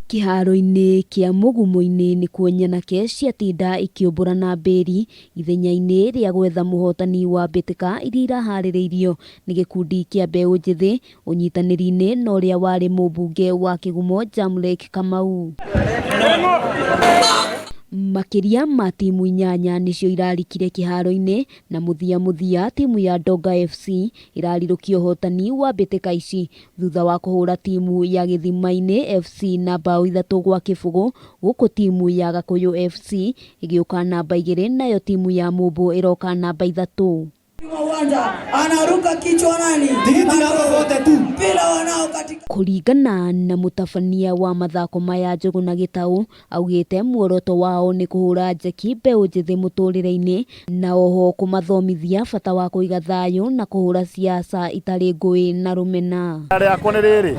Kĩharo-inĩ kĩa Mũgumo-inĩ nĩkuo nyanake ciatinda ikĩũmbũra na mbĩri ithenya-inĩ rĩa gwetha mũhotani wa mbĩtĩka iria iraharĩrĩirio nĩ gĩkundi kĩa mbeũ njĩthĩ ũnyitanĩri-inĩ na ũrĩa warĩ mũmbunge wa Kĩgumo Jamleck Kamau. Makĩria ma timu inyanya nĩcio irarikire kĩharo-inĩ na mũthia mũthia timu ya Donga FC ĩrarirũkia ũhotani wa mbĩtĩka ici thutha wa kũhũra timu ya Gĩthima-inĩ FC na mbaũ 3-0 gũkũ timu ya Gakũyũ FC ĩgĩũka namba 2 nayo timu ya Mũmbũ ĩroka namba 3. Anaruka kichwa nani? Mpira wanao katika Kũringana na mũtabania wa mathako maya Njũgũna Gĩtaũ augĩte muoroto wao nĩ kũhũra njeki mbeũ njĩthĩ mũtũrĩre-inĩ na oho kũmathomithia bata wa kũiga thayũ na kũhũra siasa itarĩ ngũĩ na rũmena. Rĩakwa nĩ rĩrĩ,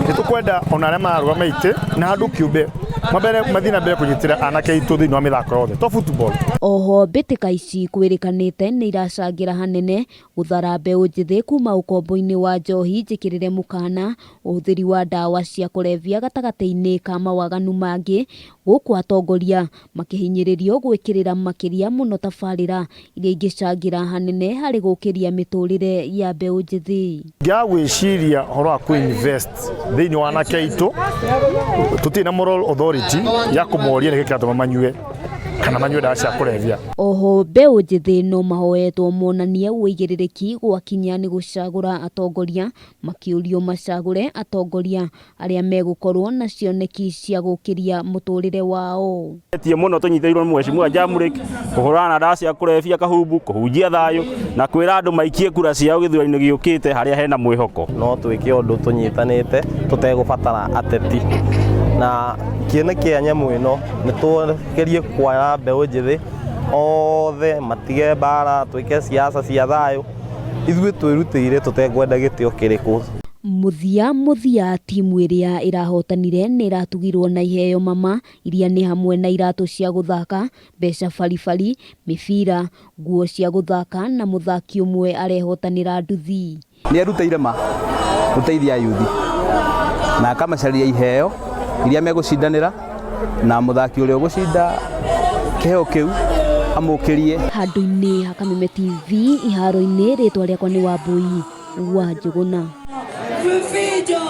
nĩ tũkwenda ona arĩa mararũgama itĩ na andũ kĩũmbe mambere mathiĩ na mbere kũnyitĩra anake aitũ thĩinĩ wa mĩthako yothe to football. Oho mbĩtĩka ici kwĩrĩkanĩte nĩ iracangĩra hanene gũthara mbeũ njĩthĩ kuma ũkombo-inĩ wa njohi njĩkĩrĩre mũkana ũhũthĩri wa ndawa cia kũrebia gatagatĩ-inĩ ka mawaganu mangĩ gũkũ atongoria makĩhinyĩrĩrio gwĩkĩrĩra makĩria mũno tabarĩra iria ingĩcangĩra hanene harĩ gũkĩria mĩtũrĩre ya mbeũ njĩthĩ. Ngĩaga gwĩciria ũhoro wa kũ-invest thĩinĩ wa anake aitũ, tũtirĩ na moral authority ya kũmoria nĩkĩ kĩratũma manyue kana manyue ndawa cia kũrebia. Oho mbeũ njĩthĩ no mahoetwo monanie ũigĩrĩrĩki gwakinya nĩ gũcagũra atongoria makĩũrio macagũre atongoria arĩa megũkorwo na cioneki cia gũkĩria mũtũrĩre wao. Tie mũno tũnyitĩrĩirwo nĩ Mheshimiwa Jamleck kũhũrana na ndawa cia kũrebia kahumbu, kũhunjia thayũ na kwĩra andũ maikie kura ciao gĩthurano-inĩ gĩũkĩte harĩa hena mwĩhoko. No twĩke ũndũ tũnyitanĩte tũtegũbatara ateti, na kĩene kĩa nyamũ ĩno nĩ tũgerie kwara mbeũ njĩthĩ othe matige mbara, twĩke siasa cia thayũ, ithuĩ twĩrutĩire tũtekwenda gĩtĩo kĩrĩkũ. Mũthia mũthia timu ĩrĩa ĩrahotanire nĩ ĩratugirwo na iheo mama iria nĩ hamwe na iratũ cia gũthaka, mbeca baribari, mĩbira, nguo cia gũthaka na mũthaki ũmwe arehotanĩra nduthi. Nĩ erutĩire ma gũteithia yuthi na akamacaria iheo iria megũcindanĩra na mũthaki ũrĩa ũgũcinda kĩheo kĩu amũkĩrie. Handũ-inĩ ha Kameme TV iharo-inĩ rĩtwa rĩakwa nĩ Wambui wa Njũgũna. Vifijo.